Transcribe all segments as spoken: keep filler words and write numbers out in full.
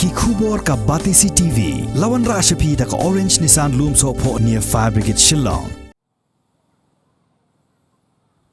Ki khubor ka Batesi T V, la wanrah sha phi da ka Orange Nissan Lumsohphoh near Fire Brigade Shillong.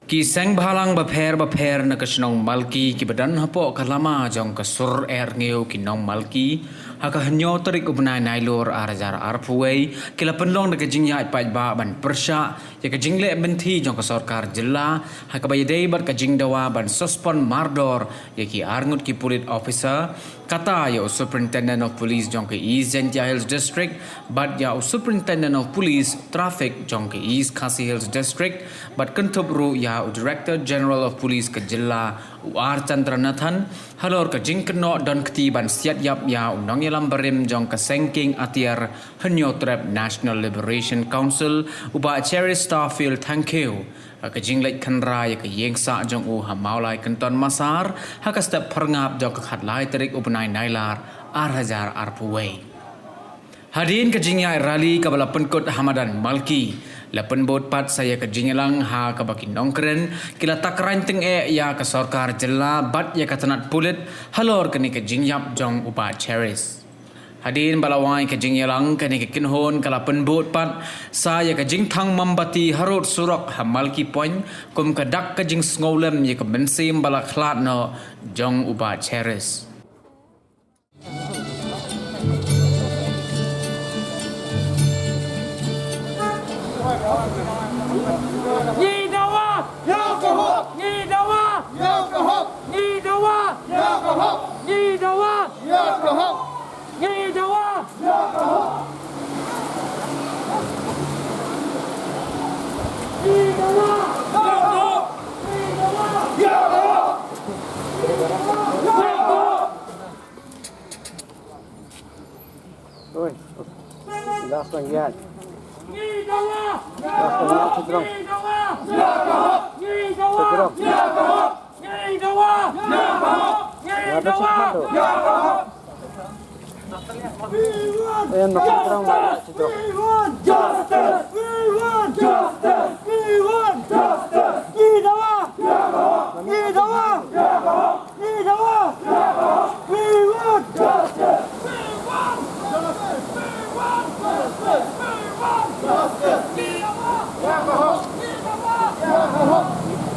Ki seng bhalang bapher bapher na ka shnong Malki kiba don hapoh ka lama jong ka sur Erngew ki nong Malki, ha ka hynñiew tarik u bnai Nailur ar hajar arphew wei, ki la pynlong da ka jingïaid paidbah ban pyrshah ïa ka jingleh mynthi jong ka sorkar jylla, ha kaba ïadei bad ka jingdawa ban suspend mardor ïa ki arngut ki pulit officer, kata ïa u Superintendent of Police jong ka East Jaintia Hills District, bad ïa u Superintendent of Police Traffic jong ka East Khasi Hills District, bad kynthup ruh ïa u Director General of Police ka jylla, u R Chandranathan, halor ka jingkynnoh don kti ban siat ïap ïa u nongïalam barim jong ka seng kieng atiar Hynñiewtrep National Liberation Council, u Bah Cherish Starfield Thangkhiew, ha ka jingleit khynra ïa ka ïing sah jong u ha Mawlai Kynton Massar, ha ka step phyrngap jong ka khatlai tarik u bnai Nailar ar hajar arphew wei. Hadien ka jingïaid rally kaba la pynkut ha madan Malki, la pynbud pat sa ïa ka jingïalang ha kaba ki nongkren ki la takraiñ tyngeh ïa ka sorkar jylla bad ïa ka tnat pulit halor kane ka jingïap jong u Bah Cherish. Hadien ba la wai ka jingïalang, kane ka kynhun ka la pynbud pat sa ïa ka jingthang mombati harud surok ha Malki Point, kum ka dak ka jingsngewlem ïa ka mynsiem ba la khlad noh jong u Bah Cherish. Ngi dawa! Ïa ka hok! Ngi dawa! Ïa ka hok! Ngi dawa! Ïa ka hok! Ngi dawa! Ïa ka hok! Ngi dawa! Ïa ka hok! Ngi dawa! Ïa ka hok! Ngi dawa! Ïa ka hok! Ngi dawa! Ïa ka hok! Oi. Last one, yeah. Last one, yeah, Chitrong. Chitrong. Yeah, that's it, man, though. Ayan, Chitrong, Chitrong. We want justice! We want justice! We want justice! Ngi dawa! Ngi dawa! Ngi dawa! We want justice! We want justice! We want justice! We want justice! Ngi dawa! Ngi dawa! We want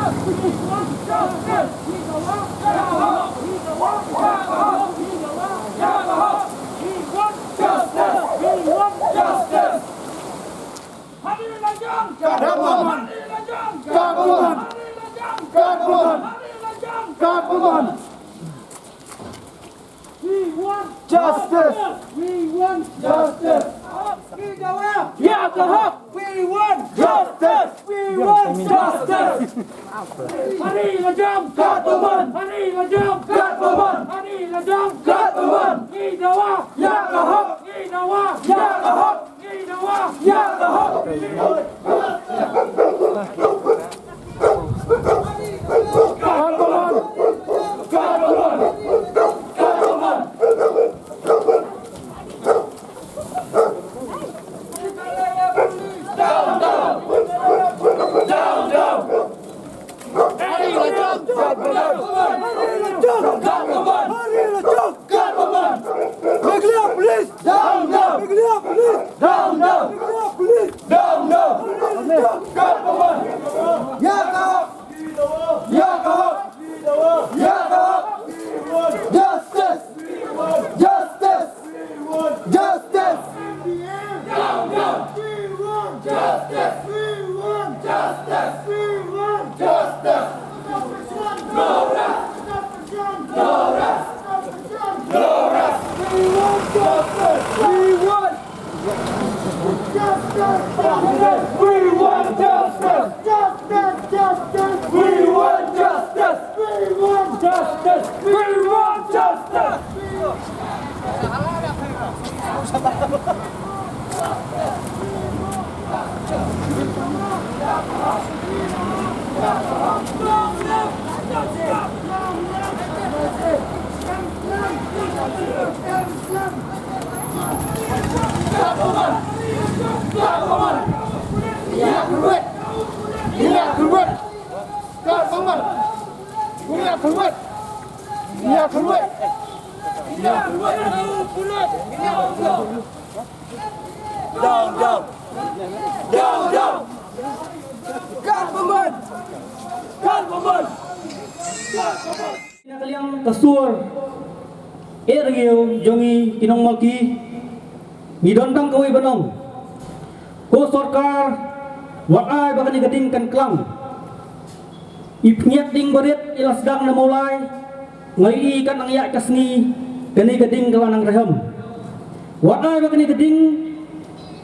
justice! We want justice! Ngi dawa! Ngi dawa! Ngi dawa! Ngi dawa! Ngi dawa! We want justice! We want justice! Hari Lajong! Government! Hari Lajong! Government! Hari Lajong! Government! Hari Lajong! Government! We want justice! We want justice! Ngi dawa! Ïa ka hok! We want justice! We want justice! Hari Lajong! Government! Hari Lajong! Government! Hari Lajong! Government! Ngi dawa! Ïa ka hok! Ngi dawa! Ïa ka hok! Government! Government! Meghalaya Police! Down, down! Meghalaya Police! Down, down! Meghalaya Police! Down, down! Government! Ïa ka hok! Ïa ka hok! Ïa ka hok! Justice! Justice! Justice! Down, down! We want justice! We want justice! We want justice! No rest! No rest! No rest! No rest! We want justice! We want justice! Justice! We want justice! Justice! Justice! We want justice! Down, down. Down, down. Government. Government. Government. Na ka liang ka sur eh rngiew jong ngi ki nongmalki, ngi don tang kawei ban ong. Ko sorkar, wat ai ba kane ka ding kan klang. I pynïaid ding barit i la sdang na Mawlai, nga ïohi kan nang ïaid ka sngi, kane ka ding ka la nang rhem. Wat ai ba kane ka ding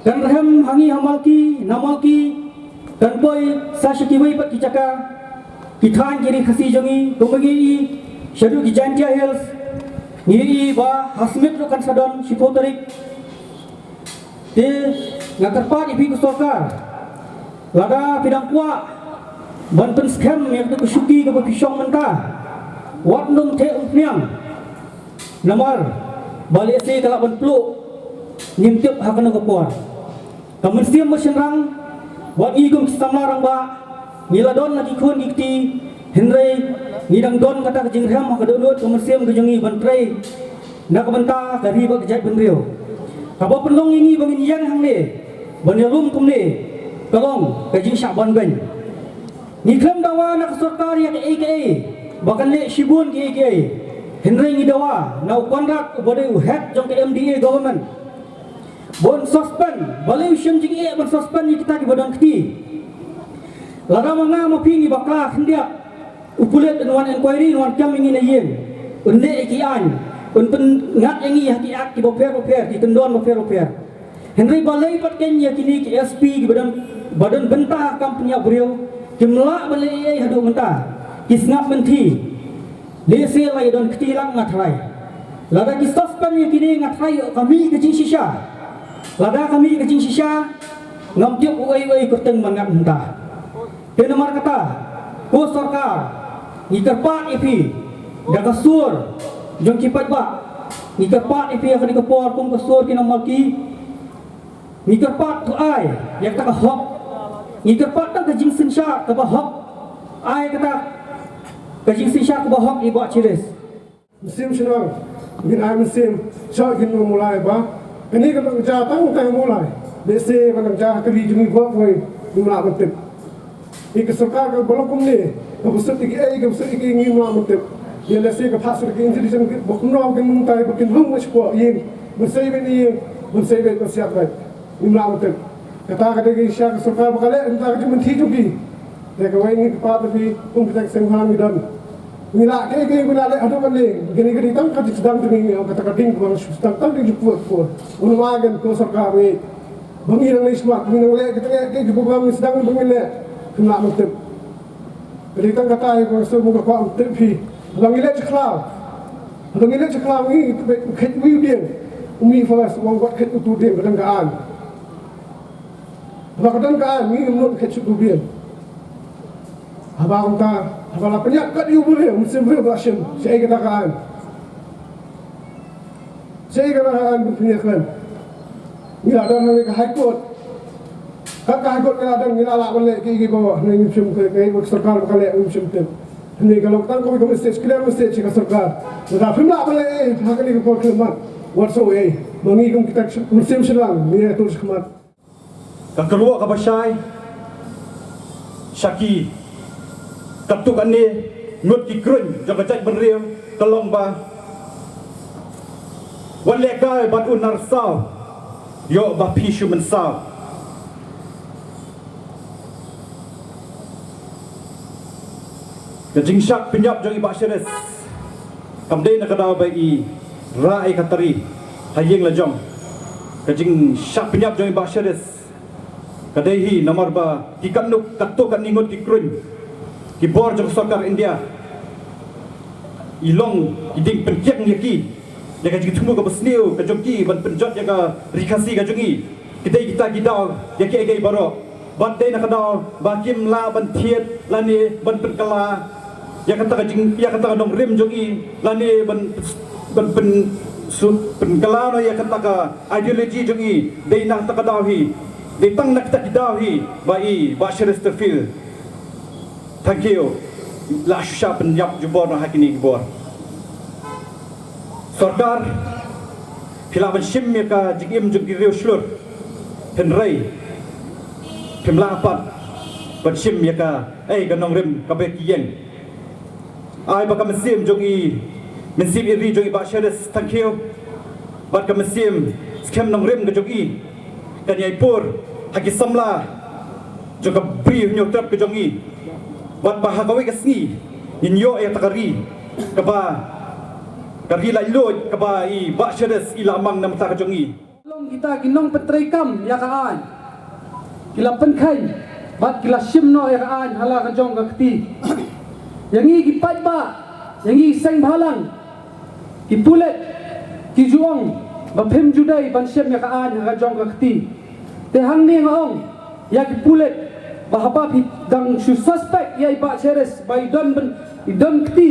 kan rhem ha ngi ha Malki, na Malki, kan poi sa sha kiwei pat ki jaka, ki thaiñ ki ri Khasi jong ngi, kumba ngi ïohi shaduh ki Jaintia Hills, ngi ïohi ba ha Smit ruh kan sa don shiphew tarik. Te nga kyrpad ïa phi ka sorkar, lada phi dang kwah ban pynskhem ïa kata ka shuki kaba phi shong mynta, wat nym theh umphniang. Namar ba lehse ka lah ban pluh, ngim tip ha kano ka por. Ka mynsiem ba shynrang, wat ngi kum ki samla rangbah, ngi la don la ki khun ki kti, hynrei ngi dang don kata ka jingrhem ha ka dohnud ka mynsiem ka jong ngi ban trei na ka bynta ka ri bad ka jaitbynriew. Kaba pynlong ïa ngi ba ngin ïeng hangne ban ïalum kumne ka long ka jingshah banbeiñ. Ngi khlem dawa na ka sorkar ïa kaei kaei ba kan leh shibun kaei kaei, hynrei ngi dawa na u Conrad uba dei u head jong ka M D A government, ban suspend, balei u shem jingeh ban suspend ïa kita kiba don kti. Lada ma nga ma phi ngi bakla khyndiat, u pulit un wan inquiry, un wan kem ïa ngi na ïing, un leh ïa ki aiñ, un pynngat ïa ngi ha ki act kiba pher bapher, ki kyndon bapher bapher. Hynrei balei pat kein ïa kine ki S P kiba don, ba don bynta ha kam pynïap briew, kim lah ban leh ei ei haduh mynta, ki sngap mynthi. Lehse la ïa don kti lang nga tharai. Lada ki suspend ïa kine nga tharai ka mih ka jingshisha. Lada ka mih ka jingshisha, ngam tip uei uei kyrteng ban ngat mynta. Te namar kata, ko sorkar, ngi kyrpad ïa phi da ka sur jong ki paidbah, ngi kyrpad ïa phi ha kane ka por kum ka sur ki nongmalki. Ngi kyrpad to ai ïa kata ka hok. Ngi kyrpad tang ka jingsynshar kaba hok. Ai kata ka jingsynshar kaba hok ïa i Bah Chiris. Mynsiem shynrang, ngin ai mynsiem sha ki nong Mawlai ba kane ka nang jia tang tang Mawlai. Lehse ka nang jia ha ka ri jong ngi ba wei ngim lah ban tip. Ïa ka sorkar kaba long kumne, kaba sut ïa kiei, kaba sut ïa kiei ngim lah ban tip. Ïa lehse ka phah sut ïa ki institution ba kumno kin mynta ba kin hung ba shipor ïing, ban sei beit ïing, ban sei beit ban siat beit. Ngim lah ban tip. Kata ka dei ka shisha ka sorkar ba ka leh, kata ka jingmynthi jong ki. Te kawei ngi kyrpad ïa phi, kum kita ki seng bha ngi don. Ngi lah kaei kaei ngi lah leh haduh katne. Kane ka dei tang ka jingsdang jong ngi, kata ka ding kaba sdang tang ka jingpur pur. Ym lah ban ko sorkar ngi. Ba ngi nang leh smat, ngi nang leh kita ki, ki program ngi sdang ba ngi leh. Kim lah ban tip. Ka dei tang kata ïa ka sdang ba ngi kwah ban tip phi. Ba ngi leh jakhlaw. Ba ngi leh jakhlaw ngi tip ba khet wi u dieng. U mih forest, u ong wat khet utu u dieng, ka dang ka aiñ. Haba ka don ka aiñ, ngi ngim nud khet shuh u biang. Haba kumta, haba la pynïap kat ïa u briew, mynsiem briew ba la shim, shaei kata ka aiñ. Shaei kata ka aiñ ban pynïakhlem. Ngi la don hangne ka High Court. Kat ka High Court ngi la don, ngi la lah ban leh kiei kiei baroh, hangne ngim shym, ka, ka, ka sorkar ba ka leh ngim shym tip. Hangne ka long tang kawei ka message, clear message sha ka sorkar. Lada phim lah ban leh ei, ha kane ka por khlem mat. Wat shu ei. Ba ngi kum kita mynsiem shynrang, ngi ïa tur shakhmat. Ka kyrwoh kaba shai sha ki katto katne ngut ki kruiñ jong ka jaitbynriew ka long ba, wat lehkai bad u narsaw, ïoh ba phi shu mynsaw. Ka jingshah pynïap jong i Bah Shiris kam dei na ka daw ba i rah ïa ka tari ha ïing la jong. Ka jingshah pynïap jong i Bah Shiris ka dei hi namar ba ki katno katto katne ngut ki kruiñ, ki bor jong ka sorkar India, i long i dieng pynkiang ïa ki, ïa ka jingthmu kaba sniew ka jong ki ban pynjot ïa ka ri Khasi ka jong i. Ki dei kita ki daw ïa kiei kiei baroh. Bad dei na ka daw ba kim lah ban thied lane ban pynkylla ïa kata ka jing, ïa kata ka nongrim jong i, lane ban, ban pyn, su, pynkylla noh ïa kata ka ideology jong i. Dei na kata ka daw hi, dei tang na kata ki daw hi ba i Bah Shiris Tyrfil. Thank you. la shu shah pynïap jubor ha kine ki bor. Sorkar, phi lah ban shim ïa ka jingim jong ki riew shlur, hynrei phim lah pat ban shim ïa ka, eh, ka nongrim kaba ïeng. Ai ba ka mynsiem jong i, mynsiem ïa ri jong i Bah Cheris Thangkhiew bad ka mynsiem skhem nongrim ka jong i kan ïai pur ha ki samla jong ka Bri u Hynñiewtrep ka jong i. Bad ba ha kawei ka sngi ngin ïoh ïa kata ka ri kaba, ka ri laitluid kaba i Bah Cheris i la mang na ka bynta ka jong i. Long kita ki nongpyntreikam ïa ka aiñ, ki la pynkheiñ bad ki la shim noh ïa ka aiñ ha la ka jong ka kti. Ïa ngi ki paidbah, ïa ngi ki seng bhalang, ki pulit, ki ju ong ba phim ju dei ban shim ïa ka aiñ ha ka jong ka kti. Te hangne nga ong ïa ki pulit ba haba phi dang shu suspect ïa i Bah Cheris ba i don ban, i don kti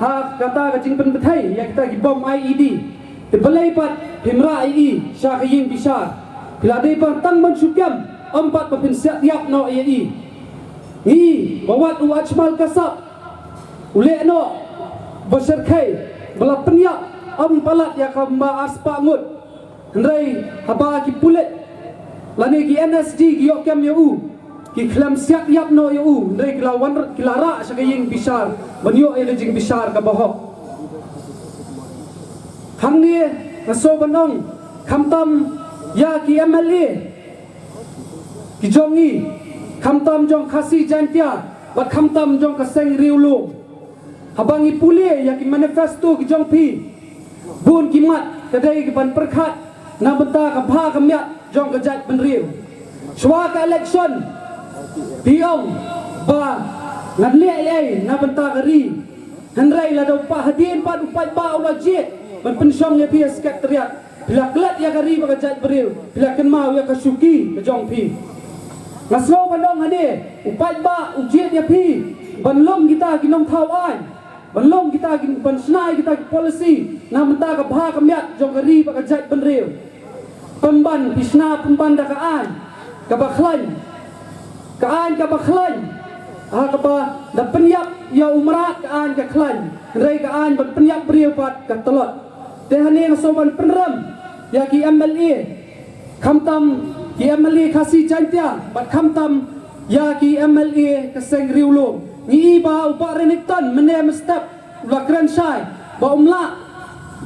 ha kata ka jingpynbthei ïa kita ki bom I E D, te balei pat phim rah ïa i sha ka ïing bishar? Phi la dei ban tang ban shu kem, ym pat ba phin siat ïap noh ïa i. Ngi ba wat u Ajmal Kasab u leh noh ba shyrkhei ba la pynïap, ym palat ïa ka ma arspah ngut. Hynrei haba ki pulit lane ki N S G ki ïoh kem ïa u, ki khlem siat ïap noh ïa u, hynrei ki la wan, ki la rah sha ka ïing bishar ban ïoh ïa ka jingbishar kaba hok. Hangne nga sngew ban ong, khamtam ïa ki M L A ki jong ngi, khamtam jong Khasi Jaintia bad khamtam jong ka seng Riewlum, haba ngi pule ïa ki manifesto ki jong phi, bun ki mat ka dei ki ban pyrkhat na bynta ka bha ka miat jong ka jaitbynriew. Shuwa ka election phi ong ba ngan leh ei ei na bynta ka ri, hynrei lada u paid, hadien pat u paidbah u la jied ban pynshong ïa phi ha Secretariat, phi la klet ïa ka ri bad ka jaitbynriew, phi la kynmaw ïa ka shuki ka jong phi. Nga sngew ban ong hangne, u paidbah u jied ïa phi ban long kita ki nongthaw aiñ, ban long kita ki, ban shna ïa kita ki policy na bynta ka bha ka miat jong ka ri bad ka jaitbynriew. Pynban phi shna pynban da ka aiñ kaba khlaiñ, ka aiñ kaba khlaiñ, ha kaba da pynïap ïa u mrad ka aiñ ka khlaiñ, hynrei ka aiñ ban pynïap briew pat ka tlot. Te hangne nga sngew ban pynrem ïa ki M L A, khamtam ki M L A Khasi Jaintia bad khamtam ïa ki M L A ka seng Riewlum. Ngi i ba u Bah Renikton mynne mynstep u la kren shai ba um lah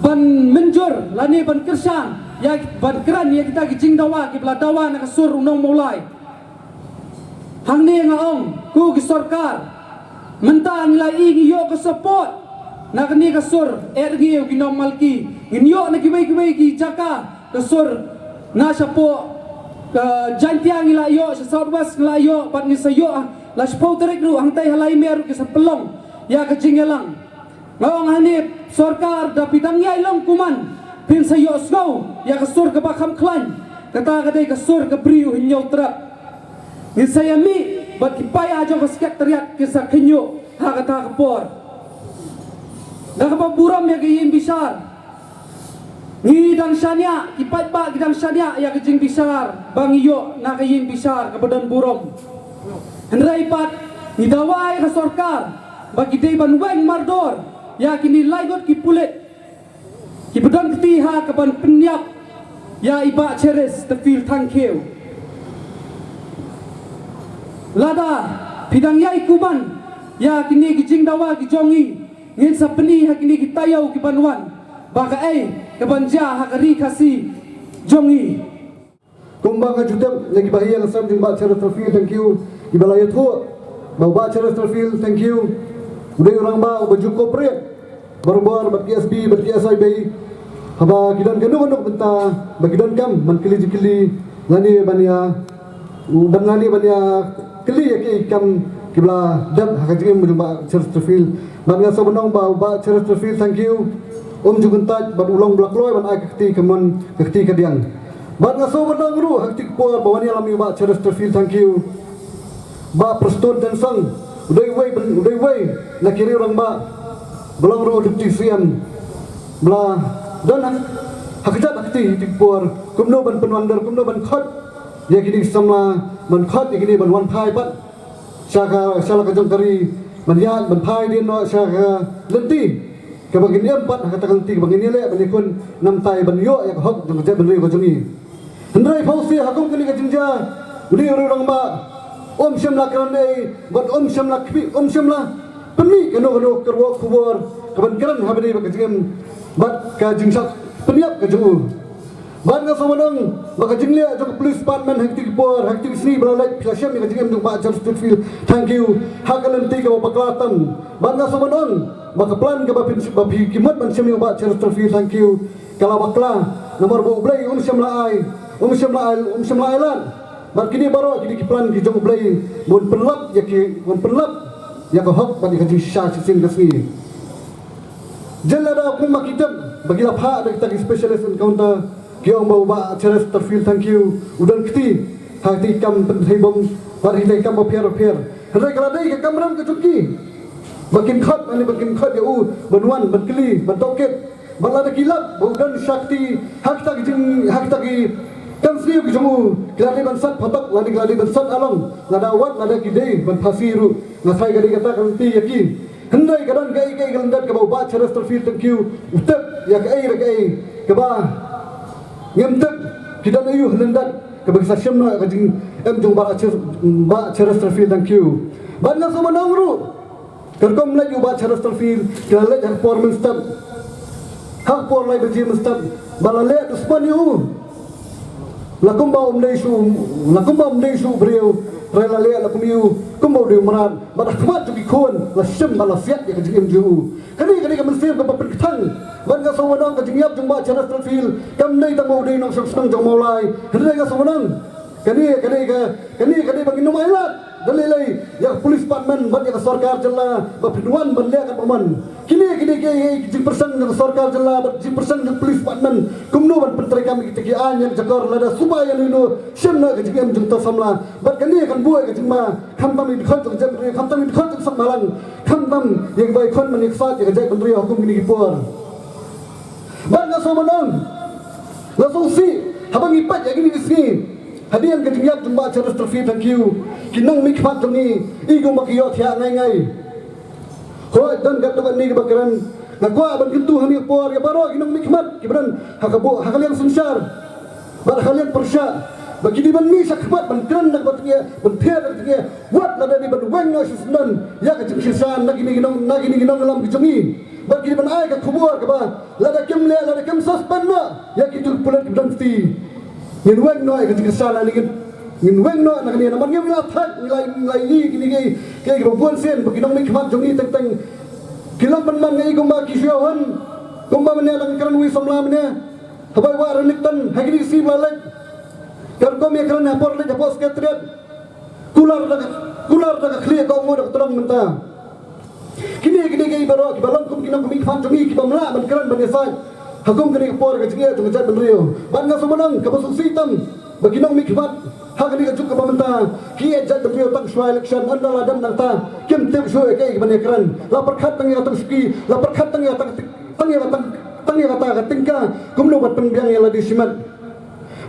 ban mynjur lane ban kyrshan ïa, ban kren ïa kita ki jingdawa kiba la dawa na ka sur u nong Mawlai. Hangne nga ong, ko ki sorkar, mynta ngi la i, ngi ïoh ka support na kane ka sur Erdngiew ki nongmalki, ngin ïoh na kiwei kiwei ki jaka ka sur na shapoh ka Jaintia ngi la ïoh, sha South West ngi la ïoh, bad ngin sa ïoh la shiphew tarik ruh hangtai ha Laimeh ruh ki sa pynlong ïa ka jingïalang. Nga ong hangne, sorkar, da phi dang ïai long kumno phin sa ïohsngew ïa ka sur kaba kham khlaiñ, kata ka dei ka sur ka Bri u Hynñiewtrep. Ngin sa ïamih bad ki paia jong ka Secretariat kin sa khynñiuh ha kata ka por. Da kaba burom ïa ka ïing bishar, ngi dang shaniah, ki paidbah ki dang shaniah ïa ka jingbishar ba ngi ïoh na ka ïing bishar kaba don burom. Hynrei pat ngi dawa ïa ka sorkar ba ki dei ban weng mardor ïa kine lai ngut ki pulit kiba don kti ha kaban pynïap ïa i Bah Cheristerfield Thangkhiew. Lada phi dang ïai kumno ïa kine ki jingdawa ki jong ngi, ngin sa pyni ha kine ki taïew kiban wan ba kaei kaban jia ha ka ri Khasi jong ngi. Kumba nga ju tip ïa ki bahaïing hasem jong Bah Cheristerfield Thangkhiew, kiba la ïathuh ba u Bah Cheristerfield Thangkhiew u dei u rangbah uba ju cooperate barabor bad ki S B bad ki S I B. Haba ki don kano kano ka bynta ba ki donkam ban kylli jingkylli lane ban ïa, ban lane ban ïa kylli ïa ki kam kiba la dep ha ka jingim jong Bah Cheristerfield. Bad nga sngew ban ong ba u Bah Cheristerfield Thangkhiew um ju kyntait bad u long ba la kloi ban ai ka kti kamon ka kti kadiang. Bad nga sngew ban ong ruh ha kti ka por ba wan ïalam ïa u Bah Cheristerfield Thangkhiew, Bah Prestone Tynsong u dei uwei, u dei uwei na ki riew rangbah ba long ruh u Deputy C M ba la don ha, ha kajat ha kti ha kti ka por kumno ban pynwandur, kumno ban khot ïa kine ki samla, ban khot ïa kine ban wan phai pat sha ka, sha la ka jong ka ri. ban ïaid ban phai dien noh sha ka lynti kaba ngin ïam pat ha kata ka lynti kaba ngin ïaleh ban ïakhun namar ban ïoh ïa ka hok jong ka jaitbynriew ka jong ngi. Hynrei phewse ha kum kane ka jingjia, une u rangbah um shym la kren ei bad um shym la khmih, um shym la pynmih kano kano ka rukom khubor kaban kren ha ba dei bad ka jingim bad ka jingshah pynïap ka jong u. Bad nga sngewbha ban ong ba ka jingleh jong ka police department ha kine ki por, ha kine ki sngi ba la leit, phi la shem ïa ka jingim jong u Bah Chesterfield Thangkhiew ha ka lynti kaba bakla tam. Bad nga sngewbha ban ong ba ka plan kaba phin, ba phi ki mut ban shem ïa u Bah Chesterfield Thangkhiew ka la bakla, namar ba U Blei um shym la ai, um shym la ai, um shym la ai lad. Bad kine baroh kine ki plan ki jong U Blei ban pynlap ïa ki, ban pynlap ïa ka hok bad ïa ka jingshisha shisien ka sngi. Jin lada kum ma ki tip ba ki la phah da kita ki specialist encounter, ki ong ba u Bah Chesterfield Thangkhiew u don kti ha kti ki kam pynthei bom bad ha kti ki kam bapher bapher. Hynrei ka la dei ka kamram ka jong ki ba kin khot, ani ba kin khot ïa u ban wan ban kylli ban tohkit. Bad lada ki lap ba u don shakti ha kita ki jing, ha kita ki kam sniew ki jong u, ki la dei ban sat phatok, lada ki la dei ban sat along, lada wat lada ki dei ban phasi ruh. Nga sngew ka dei kata ka lynti ïa ki. Hynrei ka don kaei kaei ka lyndet kaba u Bah Chesterfield Thangkhiew u tip ïa kaei re kaei kaba ngim tip. Ki don aïu lyndet kaba ki sa shim noh ïa ka jingim jong u Bah Ches-, Bah Chesterfield Thangkhiew. Bad nga sngewbha ban ong ruh, katkum leit u Bah Chesterfield, ki la leit ha ka por mynstep, ha ka por lai baje mynstep, ba la leh dusmon ïa u. La kumba um dei shu, la kumba um dei shu briew, hynrei la leh la kum ïa u kumba u dei u mrad. Bad ha khmat jong ki khun la shim bad la siat ïa ka jingim jong u. Kane, kane ka mynsiem kaba pynkthang. Bad nga sngewbha ban ong ka jingïap jong u Bah Chesterfield kam dei tang ba u dei nongshong shnong jong Mawlai. Hynrei nga sngewbha ban ong kane, kane ka, kane, kane ba ngin ym ailad da lei lei ïa ka police department bad ïa ka sorkar jylla ba phin wan ban leh katba mon. Kine, kine ki, ki jingpyrshang jong ka sorkar jylla bad jingpyrshang jong ka police department kumno ban pyntreikam ïa kita ki aiñ ïa ka jakor, lada suba ïa uno uno shim noh ïa ka jingim jong uta u samla. Bad kane kan buh ïa ka jingma khamtam ïa ki dkhot jong ka jaitbynriew, khamtam ïa ki dkhot jong u samla, khamtam ïa kiba ïakhun ban ïaksaid ïa ka jaitbynriew ha kum kine ki por. Bad nga sngewbha ban ong, nga sngewsih haba ngi peit ïa kine ki sngi, hadien ka jingïap jong u Bah Chesterfield Thangkhiew, ki nongmihkhmat jong ngi i kumba ki ïohthiah ngai ngai. Hooid, don katto katne kiba kren. Nga kwah ban kyntu ha kane ka por ïa baroh ki nongmihkhmat kiba don ha ka buh, ha ka liang synshar bad ha ka liang pyrshah, ba ki dei ban mih shakhmat ban kren na ka bynta, ban pher na ka bynta, wat lada dei ban weng noh sha syndon ïa ka jingshisha na kine ki nong, na kine ki nongïalam ki jong ngi. Bad ki dei ban ai ka khubor kaba lada kim leh, lada kim suspend noh ïa kito ki pulit kiba don kti, ngin weng noh ïa ka jingkyrshan, ngin, ngin weng noh na kane, namar ngim la thait, ngi la, ngi la ïohi kine ki, ki, kiba bun sien ba ki nongmihkhmat jong ngi teng teng ki long ban man, ngi kumba ki shu ïa hun, kumba mynne dang kren uwei u samla mynne, haba u Bah Renikton ha kine ki sngi ba la leit, katkum ïa kren ha por leit hapoh Secretariat, kular da ka, kular da ka khlieh, ka ong da ka tdong mynta. Kine, kine kiei baroh kiba long kum ki nongmihkhmat jong ngi kiba ym lah ban kren ban ïasaid ha kum kane ka por ka jingeh jong ka jaitbynriew. Bad nga sngewbha ban ong kaba sngewsih tam ba ki nongmihkhmat ha kane ka juk kaba mynta ki ïeit jaitbynriew tang shuwa election, ynda la dep nangta kim tip shuh ïa kaei kaban ïakren. La pyrkhat tang ïa ka tang shuki, la pyrkhat tang ïa ka tang, tang ïa ka tang, tang ïa kata ka tyngka kumno ban pynbiang ïa lade shimet.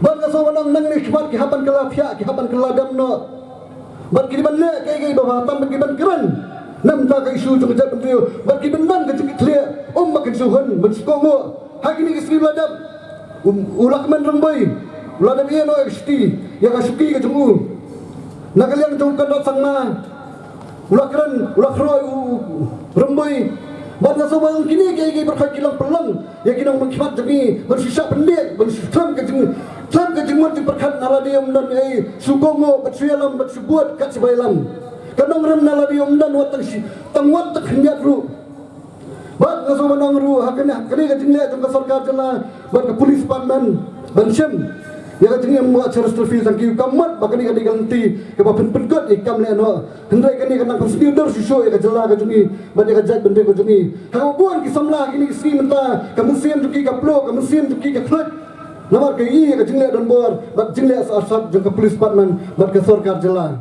Bad nga sngewbha ban ong nangne ki khmat ki hap ban kylla thiah, ki hap ban kylla dem noh. Bad ki dei ban leh kaei kaei ba bha tam, bad ki ban kren na ka bynta ka issue jong ka jaitbynriew, bad ki ban don ka jingkitkhlieh, ym ba kin shu hun ban shu kohnguh. Ha kine ki sngi ba la dep, u, u Lahkmen Rymbui u la dep ïeh noh ïa ka shuki, ïa ka shuki ka jong u na ka liang jong u Conrad Sangma. U la kren, u la khroi u, u Rymbui. Bad nga sngewbha ban ong kine kiei kiei baroh ki long pynlong ïa ki nongmihkhmat jong ngi ban shu shah pyndiah, ban shu khlem ka jing, khlem ka jingmut jingpyrkhat, na lade ym don ei, shu kohnguh bad shu ïalam bad shu bud kat shaba ïalam. Ka nongrim na lade ym don wat tang shi, tang wat tang khyndiat ruh. Bad nga sngewbha ban ong ruh ha kane, ha kane ka jingleh jong ka sorkar jylla bad ka police department ban shim ïa ka jingim u Bah Chesterfield Thangkhiew, kam mut ba kane ka dei ka lynti kaba phin pynkut ïa ka kam lehnoh. Hynrei kane ka nang pynsniew dur shuh shuh ïa ka jylla ka jong ngi bad ïa ka jaitbynriew ka jong ngi. Ha kaba bun ki samla kine ki sngi mynta ka mynsiem jong ki ka pluh, ka mynsiem jong ki ka khluit namar ka ïohi ïa ka jingleh donbor bad jingleh sarsat jong ka police department bad ka sorkar jylla.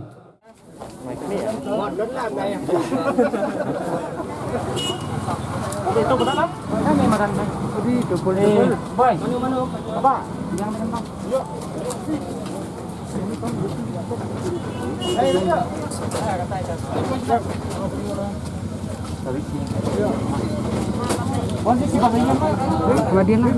Wah, dia lah.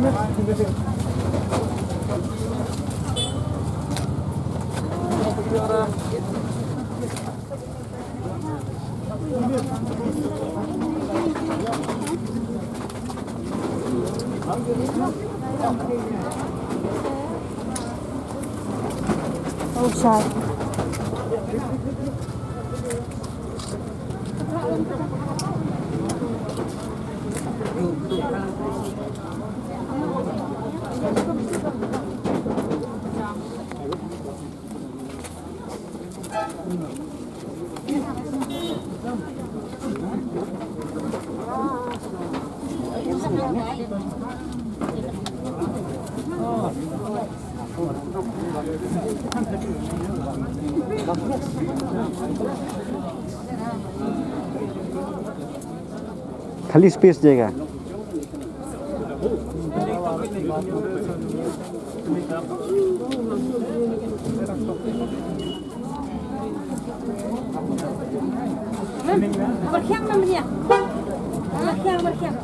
Oh, sad. खाली स्पेस जाएगा। Berkhiang namanya. Berkhiang, berkhiang.